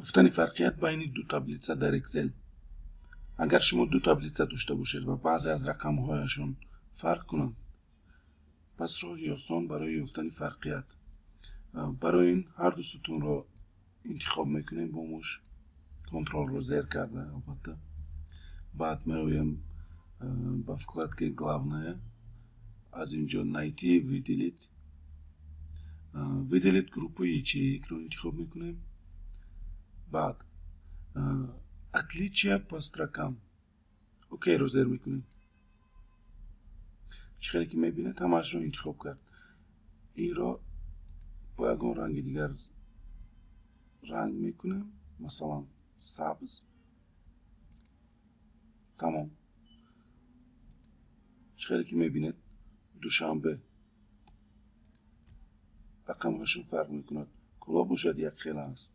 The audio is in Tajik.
Ёфтани фарқият байни ду таблица дар Excel. Агар шумо ду таблица дошта бошед ва баъзе аз рақамҳояшон фарқ кунанд, пас роҳи осон барои ёфтани фарқият. Барои ин ҳарду сутунро интихоб мекунем бо муш, контролро зер карда, албатта. Баъд меоем ба вкладкаи «Главная», аз ин ҷо «Найти», «Выделить», «Выделить группу ячеек»-ро интихоб мекунем. Баъд «Отличия по строкам», окейро зер мекунем. Чӣ хеле ки мебинед, ҳамаашро интихоб кард. Инро бо ягон ранги дигар ранг мекунем, масалан, сабз. Тамом. Чӣ хеле ки мебинед, Душанбе рақамҳошон фарқ мекунад, Кӯлоб бошад, якхела аст.